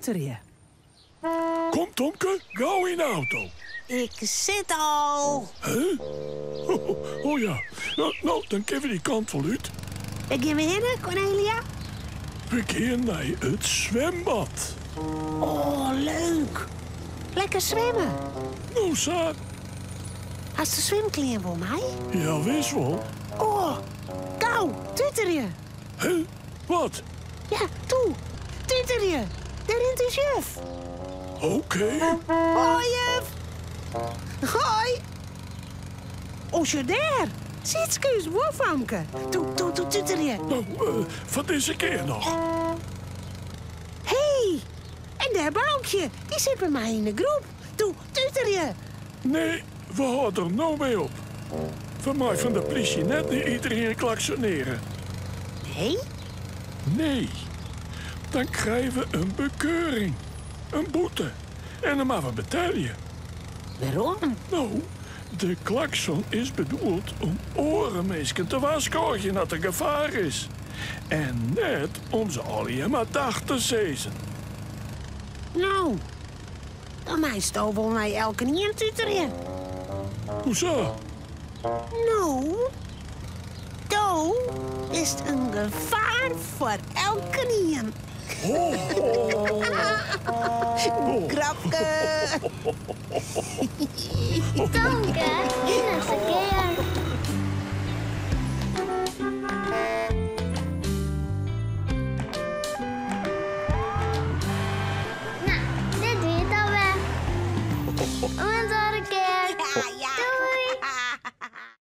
tuterje. Kom Tomke, gau yn de auto. Ik sit al. Huh? Oh ja, no, dan kinne we dy kant wol út. Wêr gean we hinne, Kornelia? We gean nei it swimbad. Oh, leuk. Lekker swimme. No sa. Hast de swimklean wol mei? Ja, wis wol. Oh, gau, tuterje. Huh? Wat? Ja, toe, tuterje. Dêr rint ús juf. Oké. Hoi, juf. Hoi. Oh, sjoch dêr. Sytske, ús buorfamke. Toe, toe, toe, tuterje. No, foar dizze kear noch. Hé, en dêr Baukje. Dy sit by my yn de groep. Toe, tuterje. Nee, we hâlde der no mei op. We meie fan de plysje net nei iderien klaksoneare. Nee? Nee. Dan krije we in bekeuring. In boete. En dan moatte we betelje. Wêrom? No, de klakson is bedoeld om oare minsken te warskôgjen dat der gefaar is. En net om se allegear mar dach te sizzen. No, dan meisto wol nei elkenien tuterje. Hoezo? No, do bist in gefaar foar elkenien. Grapke. Tomke, nêste kear.